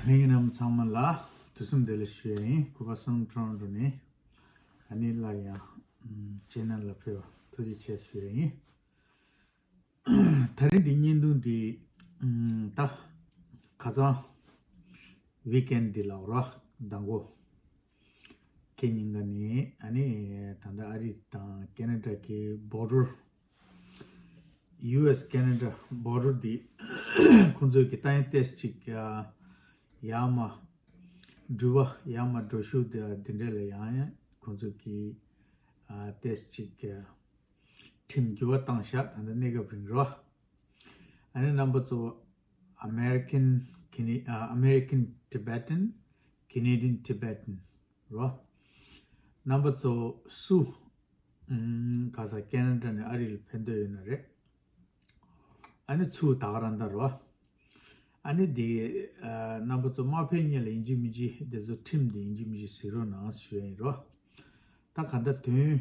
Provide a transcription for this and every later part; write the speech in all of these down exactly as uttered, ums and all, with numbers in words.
དེ་རིང་རྣམས་ཚང་མ་ལ་དུས་གསུམ་བདེ་ལེགས་ཞུ་ཡ་ཡིན། གུས་པ་བསོད་ནམས་ཊོ་རོན་ཊོ་ནས་ཨ་ནི་སླར་ཡང་ཨམ་ཅེ་ནལ་ལ་ཕེབས་པར་ཐུགས་རྗེ་ཆེ་ཞུ་ཡ་ཡིན། དེ་རིང་འདི་བརྙན་ཐུང་འདི་ཨམ་ད་ཁ་སང་ཝིག་ཨེན་འདི་ལ་ར་མདང་དགོང་ཁེ་ཉིན་ག་ནས་ཨ་ནི་ད་ལྟ་ཨ་རི་དང་ཁེ་ན་ཌ་གི་བོར་ཌར། ཡུ་ཨེས་ཁེ་ན་ཌ་བོར་ཌར་འདི་ཁོང་ཚོས་ཀྱི་ཏང་ཡོན་ཏེས་ཅིག་ཡར་མར་འགྲུལ་པ་ཡར་མར་འགྲོ་ཤུགས་དེ་འདི་འདྲ་ལ་ཡང་ཡང་ཁོང་ཚོས་ཀྱི་ཏེས་ཅིག་ཁྲིམས་འགྱུར་བ་བཏང་ཤག་ད་ལྟ་གནས་སྐབས་རིང་རོ། ཨ་ནི་རྣམ་པ་ཚོ་American Cana- American Tibetan, Canadian Tibetan རོ། རྣམ་པ་ཚོ་སུ་ཨམ་ག་ས་ཁེ་ན་ཌ་ནས་ཨ་རི་ལ་ཕེབས་འདོད་ཡོད་ན་རེད། ཨ་ནི་ཚུར་ད་ག་རང་ད་རོ། ཨ་ནི་འདི་ཨ་རྣམ་པ་ཚོ་མ་ཕེབས་སྔོན་ལ་ཡིན་གཅིག་མིན་གཅིག་འདི་ཚོ་ཁྲིམས་འདི་ཡིན་གཅིག་མིན་གཅིག་གཟིགས་རོགས་གནང་ཞུ་ཡ་ཡིན་རོ། ད་ག་ད་དོན་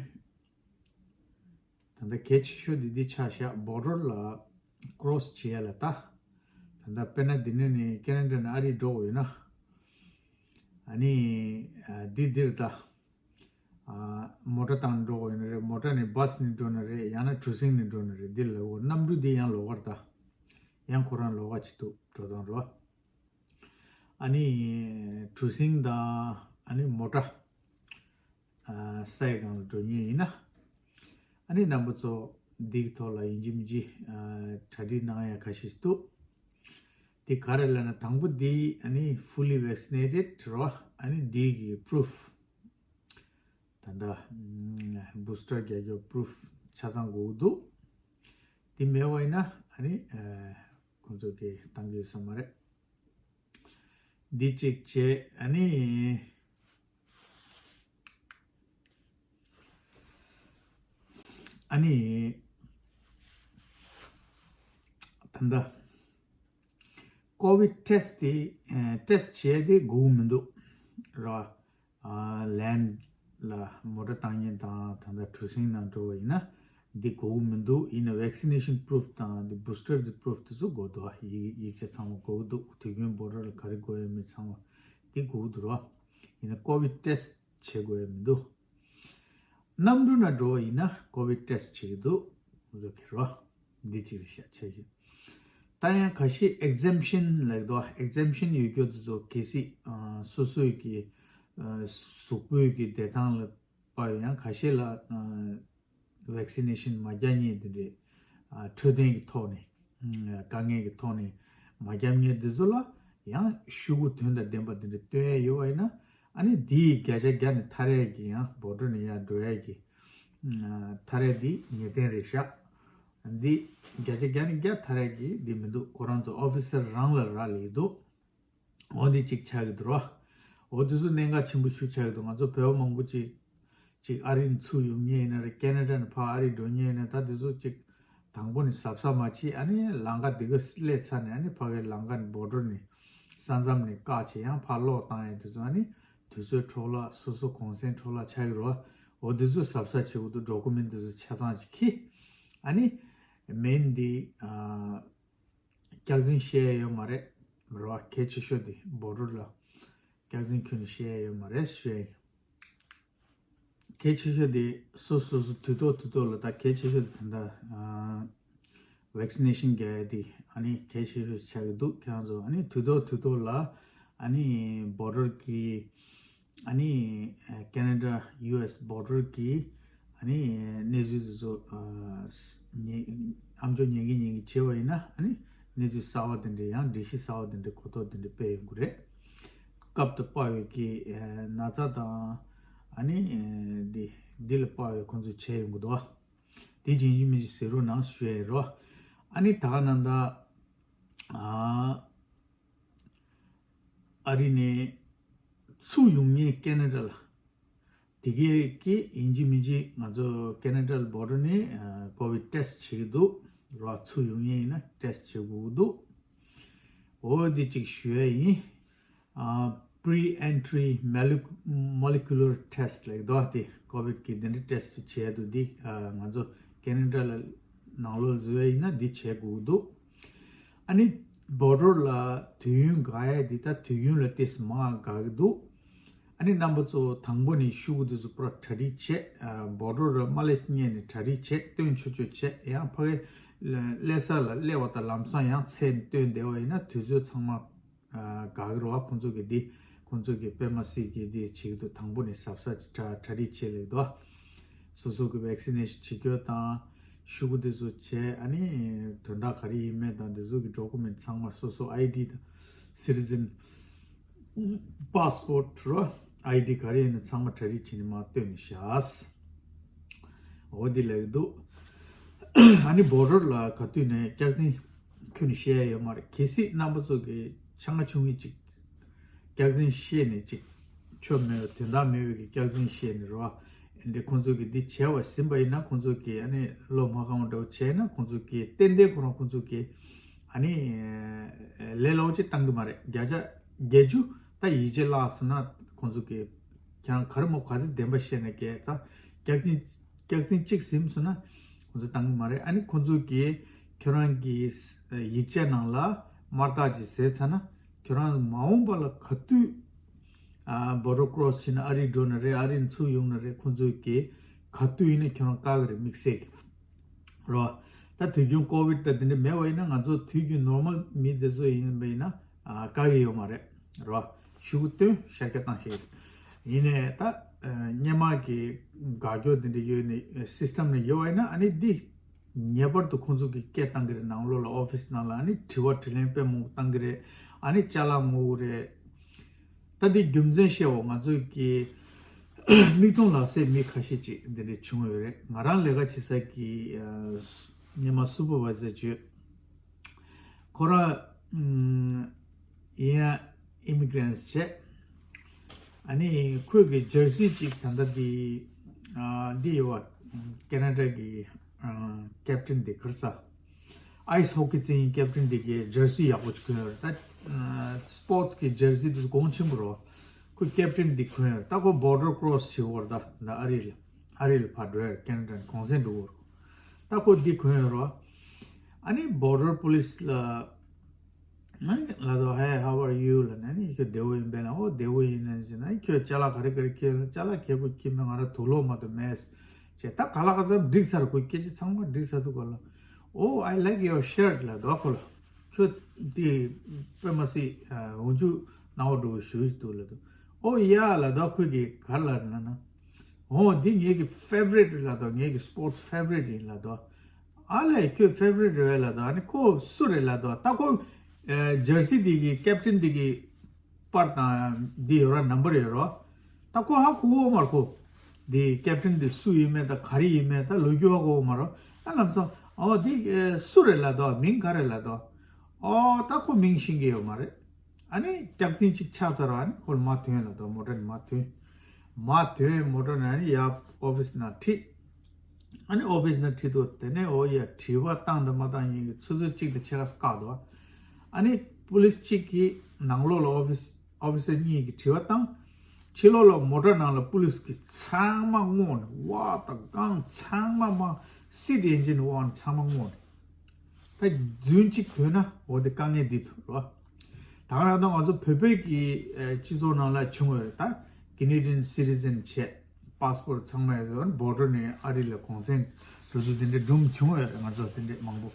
ད་ལྟ་གལ་ཆེ་ཤོས་འདི་འདི་ཆགས་ཤག་བོར་ཌར་ལ་ཀོ་རོ་སི་བྱེད་ཡ་ལ་ད། ད་ལྟ་དཔེར་ན་འདི་ནས་ནས་ཁེ་ན་ཌ་ནས་ཨ་རི་འགྲོ་དགོས་ཡོད་ན། ཨ་ནི་ཨ་འདི་འདིར་ད། ཨ་མོ་ཊ་བཏང་འགྲོ་དགོས་ཡོད་ན་རེད། མོ་ཊ་ནས་བྷ་སི་ནས་འགྲོ་ན་རེད། ཡང་ན་གྲུ་གཟིངས་ནས་འགྲོ་ན་རེད། འདི་ལ་འོ་གནམ་གྲུ་འདི་ཡང་ལོགས་ཀར་ད། ཡང་ཁོ་རང་ལོགས་ཀ་ཅིག་འདུག་འགྲོ་སྟངས་རོ། ཨ་ནི་གྲུ་གཟིངས་དང་ཨ་ནི་མོ་ཊ་ཨ་ས་ཡི་སྒང་ལ་འགྲོ་མཁན་ཡིན་ན། ཨ་ནི་རྣམ་པ་ཚོ་འདིའི་ཐོག་ལ་ཡིན་གཅིག་མིན་གཅིག་ཨ་གྲ་སྒྲིག་གནང་ཡ་ཁ་ཤས་འདུག་དེ་ག་རེ་ལབ་ན་དང་པོ་འདི་ཨ་ནི་fully vaccinated རོ། ཨ་ནི་འདི་གི་པུ་རུཕ་ད་ལྟ་ཨམ་བུ་སི་ཊར་རྒྱག་རྒྱུ་པུ་རུཕ་ཆ་ཚང་དགོས་ཀྱི་འདུག་དེ་མེད་པ་ཡིན་ན་ཨ་ནི་ཨ་ཁོང་ཚོ་གིས་བཏང་གི་ཡོད་ས་མ་རེད། འདི་གཅིག་བྱས་ཨ་ནི་ཨ་ནི་ད་ལྟ་ཀོ་བིད་ཊེ་སི་ཊི་དེ་ཨ་ཊེ་སི་ཊི་བྱས་ཏེ་དགོས་མི་འདུག་ར། ཨ་ལན་ལ་མོ་ཊ་བཏང་མཁན་དང་ད་ལྟ་གྲུ་གཟིངས་ནང་འགྲོ་བ་ཡིན་ན་འདི་དགོས་ཀྱི་མི་འདུག་ཡིན་ན་vaccination proof དང་འདི་booster གྱི་པུ་རུཕ་དེ་ཚོ་དགོས་འདུག་ཡིག་ཡིག་ཆ་ཚང་མ་དགོས་ཀྱི་འདུག་དུས་རྒྱུན་བོ་ཊར་ལ་ག་རེ་དགོས་ཡོད་མེད་ཚང་མ་འདི་དགོས་ཀྱི་འདུག་ར། ཡིན་ན་ཀོ་བིད་ཊེ་སི་བྱེད་དགོས་ཡ་མི་འདུག་གནམ་གྲུ་ནང་འགྲོ་བ་ཡིན་ན་ཀོ་བིད་ཊེ་སི་བྱེད་ཀྱི་འདུག་འོ་ཟེར་གྱི་རོ། འདི་གཅིག་རེད་ཤག་ཆ་བཞག་ད་ཡང་ཁ་ཤས་exemption ལབ་འདུག exemption ཡོད་རྒྱུ་དེ་ཚོ་གལ་སྲིད་ཨ་སོ་སོའི་གི་ཨ་གཟུགས་པོའི་གི་བདེ་ཐང་ལ་དཔག་ཡོད་ཡང་ཁ་ཤས་ལ་ཨ་vaccination མ་རྒྱག་མཁན་དེ་འདྲས་ཨ་འཕྲོད་བསྟེན་གྱི་ཐོག་ནས་ཨ་དཀའ་ངལ་གྱི་ཐོག་ནས་མ་རྒྱག་མཁན་དེ་ཚོ་ལ་ཡང་ཤོག་གུ་དོན་དང་ལྡན་པ་དེ་འདྲ་སྟོན་ཡ་ཡོད་པ་ཡིན་ན་ཨ་ནི་འདིའི་བརྒྱ་ཆ་བརྒྱ་ནས་ཐར་ཡ་གི་ཡང་བོ་ཊར་ནས་ཡར་འགྲོ་ཡ་གི་ཨ་ཐར་ཡ་འདི་ངེས་གཏན་རེད་ཤག་འདི་བརྒྱ་ཆ་བརྒྱ་ནས་བརྒྱ་ཐར་ཡ་གི་འདི་མི་འདུག་ཁོ་རང་ཚོ་ཨོ་ཕི་སར་རང་ལ་རག་ལས་འདུག་འོ་འདི་གཅིག་ཆགས་ཀྱི་འདུག་རོ། འོ་འདི་ཚོ་གནད་འགག་ཆེན་པོ་ཞིག་ཆགས་ཀྱི་འདུག་ང་ཚོ་བོད་པ་མང་པོ་ཅིག་ཅིག་ཨ་རི་ནས་ཚུར་ཡོང་མཁན་ཡིན་ན་རེད། ཁེ་ན་ཌ་ནས་ཕར་ཨ་རི་འགྲོ་མཁན་ཡིན་ན་ད་འདི་ཚོ་ཅིག་དང་པོ་ནས་གཟབ་གཟབ་མ་བྱེད། ཨ་ནི་ལམ་ཁ་འདི་ག་སླེབས་ཚར་ནས་ཨ་ནི་ཕ་གིའི་ལམ་ཁ་ནས་བོ་ཌར་ནས་ས་མཚམས་ནས་བཀག་བྱས་ཡང་ཕར་སློག་བཏང་ཡ་དེ་ཚོ་ཨ་ནི་དུས་ཚོད་འཕྲོ་བརླག་སོ་སོ་གུང་སེང་འཕྲོ་བརླག་ཆགས་ཀྱི་རོ། འོ་འདི་ཚོ་གཟབ་གཟབ་བྱེད་དགོས་འདུག་ཌོ་ཀུ་མེན་ཊི་འདི་ཚོ་ཆ་ཚང་ཅིག་ཁྱེར། ཨ་ནི་མེན་འདི་ཨ། སྐྱག་རྫུན་བཤད་ཡ་ཡོད་མ་རེད། རེད་བ། གལ་ཆེ་ཤོས་དེ་བོ་ཌར་ལ་སྐྱག་རྫུན་ཁྱོན་ནས་བཤད་ཡ་ཡོད་མ་རེད་ཞུ་ཡ་ཡིན། གལ་ཆེ་ཤོས་དེ་སོ་སོ་སོ་དུས་ཐོག་དུས་ཐོག་ལ་ད་གལ་ཆེ་ཤོས་དེ་ད་ལྟ་ཨ་vaccination རྒྱག་ཡ་དེ་ཨ་ནི་གལ་ཆེ་ཤོས་ཆགས་ཀྱི་འདུག་ཁྱེད་རང་ཚོ་ཨ་ནི་དུས་ཐོག་དུས་ཐོག་ལ་ཨ་ནི་བོ་ཌར་གྱི་ཨ་ནི་ཨ་ཁེ་ན་ཌ་ཡུ་ཨེས་བོ་ཌར་གྱི་ཨ་ནི་གནས་ཚུལ་དེ་ཚོ་ཨ་ཉན་ཨམ་ཅོག་ཉན་གི་ཉན་གི་བྱས་པ་ཡིན་ན་ཨ་ནི་གནས་ཚུལ་གསར་པ་དེ་འདྲ་ཡང་སྒྲིག་གཞི་གསར་པ་དེ་འདྲ་གོ་རྟོགས་དེ་འདྲ་སྤེལ་ཡོང་གི་རེད། སྐབས་དང་བབས་པའི་གི་ཨ་ན་ཚ་དང་ཨ་ནི་ཨ་འདི་འདི་ལ་དཔག་པའི་ཁོང་ཚོས་བྱས་ཡོང་གི་འདུག་དེ་ཡིན་གཅིག་མིན་གཅིག་གཟིགས་རོགས་གནང་ཞུ་ཡ་ཡིན་རོ། ཨ་ནི་ད་ག་ནང་ད་ཨ། ཨ་རི་ནས་ཚུར་ཡོང་མཁན་ཁེ་ན་ཌ་ལ། དེ་གའི་གི་ཡིན་གཅིག་མིན་གཅིག་ང་ཚོ་ཁེ་ན་ཌ་ལ་བོ་ཌར་ནས་ཨ་ཀོ་བིད་ཊེ་སི་བྱེད་ཀྱི་འདུག་རོ། ཚུར་ཡོང་མཁན་ཡིན་ན་ཊེ་སི་བྱེད་དགོས་ཀྱི་འདུག་འོ་འདི་གཅིག་ཞུ་ཡ་ཡིན། ཨ་pre-entry molecu- molecular test ལབ་ཀྱི་འདུག་དེ་ཀོ་བིད་ཀྱི་འདི་འདྲ་ཊེ་སི་བྱེད་ཡ་འདུག་འདི་ཨ་ང་ཚོ་ཁེ་ན་ཌ་ལ་ནང་ལོགས་འཛུལ་བ་ཡིན་ན་འདི་བྱེད་དགོས་ཀྱི་འདུག་ཨ་ནི་ བོ་ཌར་ལ་དུས་ཡུན་འགག་ཡས་འདི་ད་དུས་ཡུན་ལ་ཏོག་ཙམ་མར་འགག་གི་འདུག་ཨ་ནི་རྣམ་པ་ཚོ་དང་པོ་ནས་ཤོག་གུ་འདི་ཚོ་པུ་ར་གྲ་སྒྲིག་བྱས། ཨ་བོ་ཌར་ལ་མ་སླེབས་སྔོན་ནས་གྲ་སྒྲིག་བྱས། སྟོན་ཆོག་ཆོག་བྱས། ཡང་ཕ་གི་སླེབས་ས་ལ་སླེབས་པ་དང་ལམ་སང་ཡང་ཚད་སྟོན་བསྡད་པ་ཡིན་ན་དུས་ཚོད་ཚང་མ་ཨ་འགག་གི་རེད་བ། ཁོང་ཚོ་གི་འདི་ཁོང་ཚོ་གི་པད་མ་སི་གི་འདི་བྱེད་ཀྱི་འདུག་དང་པོ་ནས་གཟབ་གཟབ་ཅིག་གྲ་གྲ་སྒྲིག་བྱས་ལེགས་འདུག་སོ་སོ་གི་ཝེག་སི་ནེ་ཤན་བྱེད་རྒྱུ་དང་ཤོག་གུ་འདི་ཚོ་བྱས། ཨ་ནི་དོན་དག་ག་རེ་ཡིན་མིན་དང་འདི་ཚོ་གི་ཌོ་ཀུ་མེན་ཊི་ཚང་མ་སོ་སོ་ཨའི་ཌི་དང་སི་ཊི་ཛན་པཱ་སི་པོར་ཊི་རོ། ཨའི་ཌི་ག་རེ་ཡིན་ན་ཚང་མ་གྲ་སྒྲིག་བྱས་ནས་མར་སྟོན་ནས་བཞག་འོ་འདི་ལེགས་འདུག་ཨ་ནི་བོ་ཌར་ལ་ག་དུས་ནས་སྐྱག་རྫུན་ཁྱོན་ནས་བཤད་ཡ་ཡོད་མ་རེད། གལ་སྲིད་རྣམ་པ་ཚོ་གི་ཆ་ང་ཆུང་ངུ་ཅིག་སྐྱག་རྫུན་བཤད་ནས་ཅིག་ཆོ་མེད་པའི་དོན་དག་མེད་པའི་གི་སྐྱག་རྫུན་བཤད་ནས་རོ། འདི་ཁོང་ཚོ་གི་འདི་བྱས་པ་ཟིན་པ་ཡིན་ན་ཁོང་ཚོ་གི་ཨ་ནི་བློ་མ་ཁེངས་པ་འདྲ་བོ་བྱས་ན་ཁོང་ཚོ་གི་ཏན་ཏན་ཁོ་རང་ཁོང་ཚོ་གི་ཨ་ནི་ལས་སླ་པོ་ཅིག་བཏང་གི་མ་རེད། བརྒྱ་ཆ་བརྒྱད་ཅུ་ད་ཡིད་ཆེས་བརླག་སོང་ན་ཁོང་ཚོ་གི་ཁྱེད་རང་ག་རེ་མོ་ག་ཚོད་བདེན་པ་བཤད་ན་སྐད་ད་སྐྱག་རྫུན་སྐྱག་རྫུན་གཅིག་ཟིན་སོང་ན་ཁོང་ཚོ་བཏང་གི་མ་རེད། ཨ་ནི་ཁོང་ཚོ་གིས་ཁྱོད་རང་གི་ཡིག་ཆ་ནང་ལ་དམར་རྟགས་ཅིག་བཟོས་ཚར་ན་ཁྱོད་རང་མ་འོངས་པ་ལ་ག་དུས་བོ་ཌར་ཀོ་རོ་སི་བྱས་ནས་ཨ་རི་འགྲོ་ན་རེད། ཨ་རི་ནས་ཚུར་ཡོང་ན་རེད། ཁོང་ཚོ་གིས་ག་དུས་ཡིན་ན་ཁྱོད་རང་བཀག་གི་རེད། དམིགས་བསལ་གྱི་རོ། ད་དུས་རྒྱུན་ཀོ་བིད་ད་དེ་འདྲ་མེད་པ་ཡིན་ན་ང་ཚོ་དུས་རྒྱུན་ནོར་མལ་མི་དེ་ཚོ་ཡིན་པ་ཡིན་ན་ཨ་བཀག་གི་ཡོད་མ་རེད་རོ། ཤོག་གུ་སྟོན་ཤར་སྐྱོད་བཏང་ཤེས་རེད། ཡིན་ནའི་ད་ཨ་སྔོན་མ་གི་དགག་སྐྱོ་དེ་འདྲ་ཡོད་ནས་སིས་ཊམ་ནས་ཡོད་པ་ཡིན་ན་ཨ་ནི་འདི་ངེས་པར་དུ་ཁོང་ཚོ་གི་སྐད་བཏང་གི་རེད། ནང་ལོགས་ལ་ཨོ་ཕི་སི་ནང་ལ་ཨ་ནི་དྲི་བ་དྲིས་ལན་དཔེ་མང་པོ་བཏང་གི་རེད། ཨ་ནི་ཅ་ལག་དངུལ་རེད། ད་འདི་རྒྱུ་མཚན་བཤད་འོ་ང་ཚོ་གི་མིག་མཐོང་ལག་ཟིན་མི་ཁ་ཤས་ཅིག་འདི་འདྲ་བྱུང་ཡོད་རེད། ང་རང་ལས་ཀ་བྱེད་ས་གི་ཨ་སྔོན་མ་སུ་པར་ཝའི་ཛར་ཅིག་ཡོད། ཁོ་རང་ཨམ་ཡིན་ཡང་ཨི་མི་གྷི་རེན་ཊི་བྱས། ཨ་ནི་ཁོས་གི་ཇར་སི་ཅིག་ད་ལྟ་འདི་ཨ་འདི་ཡོད་པ་ཁེ་ན་ཌ་གི་ཨ་ཀེབ་ཊན་འདི་ག་རེ་ཟ། ཨའི་སི་ཧོ་ཀི་རྩེད་མཁན་ཀེབ་ཊན་འདི་གི་ཇར་སི་ཡག་པོ་ཅིག་གོན་ཡོད་རེད། ད་ཨ་སི་པོར་ཊི་སི་གི་ཇར་སི་འདི་གོང་ཆེན་པོ་རེད། ཁོས་ཀེབ་ཊན་འདི་གོན་ཡོད་རེད། ད་ཁོ་བོར་ཌར་ཀོ་རོ་སི་བྱེད་འོར་ད་ད་ཨ་རི་ལ་ཨ་རི་ལ་ཕར་འགྲོ་ཡོད་རེད། ཁེ་ན་ཌ་ནས་གུང་སེང་འགྲོ་འོར། ད་ཁོ་འདི་གོན་ཡོད་རེད། ཨ་ནི་བོར་ཌར་པུ་ལི་སི་ལ་ཨ་ནི་ལབ་དུས་Hey, how are you? ལབ་ནས་ཨ་ནི་ཁྱོད་བདེ་པོ་ཡིན་པས་ལབ། ཨོ་བདེ་པོ་ཡིན་ནས་ཟེར་ན། ཨ་ནི་ཁྱོད་ཅ་ལག་ག་རེ་ག་རེ་འཁྱེར་ཡོད་ན། ཅ་ལག་ཁྱེར་དགོས་ཁྱེར་མེད་ང་རང་དུག་ལོག་མ་གཏོགས་མེད་ཟེར། ད་ག་ལ་ག་ཚོད་འགྲིག་ཚར། ཁོས་སྐད་ཆ་ཚང་མ་འགྲིག་ཚར་དུས་ག་ལ། Oh, I like your shirt ལབ་དུས་ཁོ་ལ། ཁྱོད་འདི་དཔེ་མ་སྲིད་འོག་འཇུག་སྣང་བ་འགྲོ་བའི་ཞུ་ཞུ་འདུག་ལབ་དུས། Oh yeah ལབ་དུས་ཁོས་གི་ག་རེ་ལབ་ན་ན། འོ་འདི་ངེད་ཀྱི་ཕེ་ཝ་རི་ཊི་རེད་ལབ་དུས། ངེད་ཀྱི་སི་པོར་ཊི་ཕེ་ཝ་རི་ཊི་ཡིན་ལབ་དུས། ཨ་ལས་ཁྱོད་ཕེ་ཝ་རི་ཊི་རེད་ལབ་དུས། ཨ་ནི་ཁོ་སུ་རེད་ལབ་དུས། ད་ཁོ་ཨེ་ཇར་སི་འདི་གི་ཀེབ་ཊན་འདི་གི་པར་དང་འདི་ཡོད་ར། ནམ་བར་ཡོད་ར། ད་ཁོ་ཧ་གོ་གི་ཡོད་མ་རེད། ཁོ་འདི་ཀེབ་ཊན་འདི་སུ་ཡིན་མིན་དང་ག་རེ་ཡིན་མིན་ད་ལོ་རྒྱུས་ཧ་གོ་གི་ཡོད་མ་རེད། ད་ལམ་སང་འོ་འདི་ཨེ་སུ་རེད་ལབ་དུས། མིང་ག་རེ་ལབ་དུས། ཨོ་ད་ཁོ་མིང་ཤེས་ཀྱི་ཡོད་མ་རེད། ཨ་ནི་སྐྱག་རྫུན་གཅིག་ཆགས་ཚར་བ། ཨ་ནི་ཁོ་ལ་མར་ཐོན་ལབ་དུས། མོ་ཊ་ནས་མར་ཐོན། མར་ཐོན་མོ་ཊ་ནས་ཨ་ནི་ཡར་ཨོ་ཕི་སི་ནང་ཁྲིད། ཨ་ནི་ཨོ་ཕི་སི་ནང་ཁྲིད་དུས་དེ་ནས་འོ་ཡ་དྲི་བ་བཏང་དང་མ་བཏང་ཡིན་གྱི་ཆུ་ཚོད་གཅིག་དང་ཕྱེད་ཀ་བཀག་འདུག་ཨ་ནི་པུ་ལི་སི་གཅིག་གིས་ནང་ལོགས་ལ་ཨོ་ཕི་སི་ཨོ་ཕི་སར་གཉིས་ཀྱིས་དྲི་བ་བཏང་། ཕྱི་ལོགས་ལ་མོ་ཊ་ནང་ལ་པུ་ལི་སི་གིས་ཚང་མ་སྔོག་ནས་ཝ་དང་གང་ཚང་མ་མ་སི་ཊི་ཨེན་ཇིན་ནས་ཝ་ནས་ཚང་མ་སྔོག་ནས། ད་རྫུན་གཅིག་ཐོན་ན་འོ་དེ་དཀའ་ངལ་འདི་ཐུག་རོ། ད་ག་རང་ད་ང་ཚོ་བོད་པའི་གི་ཨ་སྤྱི་ཚོགས་ནང་ལ་བྱུང་བའི་ད་ཀེ་ནེ་ཌི་ཡན་སི་ཊི་ཛན་བྱས། པཱ་སི་པོར་ཊི་ཚང་མ་ཡོད་ཙང་བོར་ཌར་ནས་ཨ་རི་ལ་གུང་སེང་འགྲོ་དུས་དེ་འདྲའི་སྒྲུང་བྱུང་བས་ང་ཚོ་དེ་འདྲའི་མང་པོ།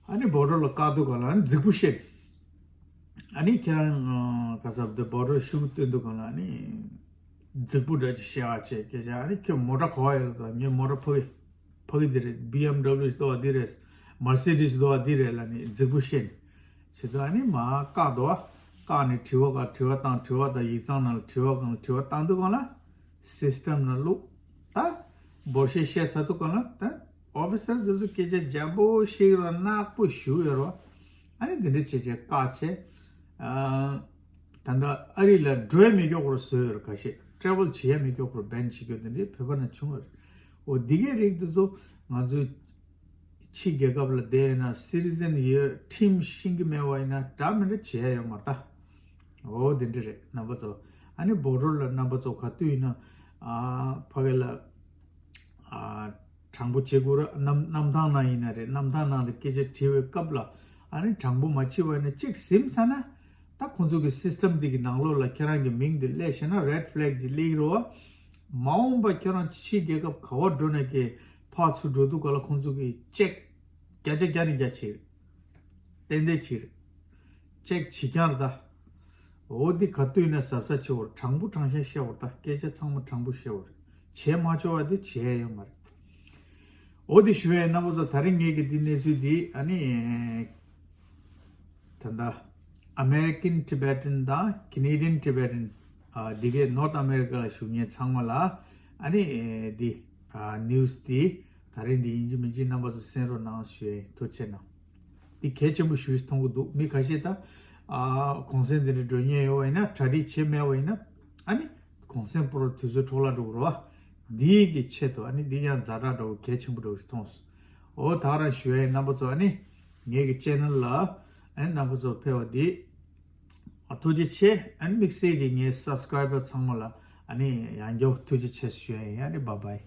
ཨ་ནི་བོར་ཌར་ལ་བཀག་དུས་ག་ལ་ཨ་ནི་རྫིག་པོ་བཤད། ཨ་ནི་ཁྱེད་རང་ག་ཚབ་དེ་བོར་ཌར་ཤོག་གུ་སྟོན་དུས་ག་ལ་ཨ་ནི་རྫིག་པོ་འདྲ་ཅིག་བཤད་པ་བྱས། སྐད་ཆ་ཨ་ནི་ཁྱོད་མོ་ཊ་ག་པར་ཡོད་ལབ་དུས། ངའི་མོ་ཊ་ཕ་གི་ཕ་གི་འདི་རེད། བི་ཨེམ་ཌབ་ལིའུ་ཞིག་འདུག་པ་འདི་རེད། མར་སི་ཌི་སི་འདུག་པ་འདི་རེད་ལབ་ནས་རྫིག་པོ་བཤད་ནས་བྱེད་དུས་ཨ་ནི་མར་བཀག་འདུག་པ། བཀག་ནས་དྲི་བ་ག་དྲི་བ་བཏང་། དྲི་བ་དང་ཡིག་ཚང་ནང་ལ་དྲི་བ་གང་དྲི་བ་བཏང་དུས་ག་ལ་སིས་ཊམ་ནང་བླུགས། ད་འབོར་ཤེས་བཤད་ཚར་དུས་ག་ལ་ད་ཨོ་ཕི་སར་དེ་ཚོ་སྐད་ཆ་འཇམ་པོ་བཤད་རོགས། ནག་པོ་ཞུ་ཡོད་རོགས། ཨ་ནི་འདི་འདྲ་བྱས་བྱས་བཀག་བྱས། ཨ་ད་ལྟ་ཨ་རི་ལ་འགྲོ་ཡ་མེད་མཁན་སྐོར་བཟོས་ཡོད་རེད། ཁ་ཤས་ཊེ་རེ་ཝལ་བྱེད་ཡ་མེད་མཁན་སྐོར་བྷེན་བྱེད་རྒྱུ་དེ་འདྲའི་བོད་པ་ནང་བྱུང་ཡོད་རེད། འོ་འདི་གའི་རིགས་འདི་ཚོ་ང་ཚོའི་ཕྱི་རྒྱལ་ཁབ་ལ་བསྡད་ཡོད་ན་སི་ཊི་ཛན་ཡོད་ཁྲིམས་ཤེས་ཀྱི་མེད་པ་ཡིན་ན་འདྲ་མི་འདྲ་བྱེད་ཡ་ཡོད་མ་རེད་ད། འོ་དེ་འདྲ་རེད་རྣམ་པ་ཚོ། ཨ་ནི་བོར་ཌར་ལ་རྣམ་པ་ཚོ་ག་དུས་ཡིན་ན་ཨ་ཕ་གི་ལ་ཨ་དྲང་པོ་བྱེད་དགོས་རེད། གནམ་གནམ་ཐང་ནང་ཡིན་ན་རེད། གནམ་ཐང་ནང་ལ་སྐད་ཆ་དྲི་བའི་སྐབས་ལ་ ཨ་ནི་དྲང་པོ་མ་བྱས་པ་ཡིན་ན་གཅིག་ཟིན་ཚར་ན། ད་ཁོང་ཚོ་གི་སིས་ཊམ་འདི་གི་ནང་ལོགས་ལ་ཁྱེད་རང་གི་མིང་འདི་སླེབས་ཤེ་ན་རེཌ་ཕི་ལེག་ཅིག་སླེབས་ཀྱི་རེད་བ། མ་འོངས་པ་ཁྱེད་རང་ཕྱི་རྒྱལ་ཁབ་ག་བར་འགྲོ་ནས་ཀྱི་ཕར་ཚུར་འགྲོ་དུས་ག་ལ་ཁོང་ཚོ་གི་ཅེག་བརྒྱ་ཆ་བརྒྱ་ནས་བརྒྱ་བྱེད། ཏན་ཏན་བྱེད། ཅེག་བྱེད་ཀྱང་རེད་ད། འོ་འདི་ག་དུས་ནས་གཟབ་གཟབ་བྱེད་དགོས་རེད། དྲང་པོ་དྲང་བཞག་བཤད་དགོས་རེད་ད། སྐད་ཆ་ཚང་མ་དྲང་པོ་བཤད་དགོས་རེད། བྱས་མ་ཆོག་པ་དེ་བྱས་ཡོད་མ་རེད། འོ་དེ་ཞུ་ཡས་རྣམ་པ་ཚོ། ད་རིང་ངེད་ཀྱི་འདི་གནས་ཚུལ་འདི་ཨ་ནི། ད་ལྟ་American Tibetan དང་Canadian Tibetan ཨ་འདི་གའི་North America ལ་བཞུགས་མཁན་ཚང་མ་ལ་ཨ་ནི་འདི་ཨ་news འདི་ད་རིང་འདི་ཡིན་གཅིག་མིན་གཅིག་རྣམ་པ་ཚོ་གསན་རོགས་གནང་ཞུ་ཡས། ཐུགས་རྗེ་གནང་། འདི་གལ་ཆེན་པོ་ཞིག་མཐོང་གི་འདུག་མི་ཁ་ཤས་ད་ཨ་གུང་སེང་འདི་འདྲ་འགྲོ་མཁན་ཡོད་པ་ཡིན་ན། གྲ་སྒྲིག་བྱས་མེད་པ་ཡིན་ན། ཨ་ནི་གུང་སེང་པོ་རུ་དུས་ཚོད་འཕྲོ་བརླག་འགྲོ་གི་རེད་བ། འདིའི་གི་ཆེད་དུ་ཨ་ནི་འདི་ཡང་ཛ་དྲག་འདྲ་བོ་གལ་ཆེན་པོ་འདྲ་བོ་ཞིག་མཐོང་སོང་། འོ་ད་ག་རང་ཞུ་ཡས་རྣམ་པ་ཚོ། ཨ་ནི་ངེད་ཀྱི་ཅེ་ནལ་ལ་ཨ་ནི་རྣམ་པ་ཚོ་ཕེབས་པ་འདི་ཨ་ཐུགས་རྗེ་ཆེ། ཨ་ནི་དམིགས་བསལ་གྱི་ངའི་སབ་སི་ཀ་རའི་བར་ཚང་མ་ལ་ཨ་ནི་ཡང་བསྐྱར་ཐུགས་རྗེ་ཆེ་ཞུ་ཡས་ཡིན། ཨ་ནི་བྷའི་བྷའི།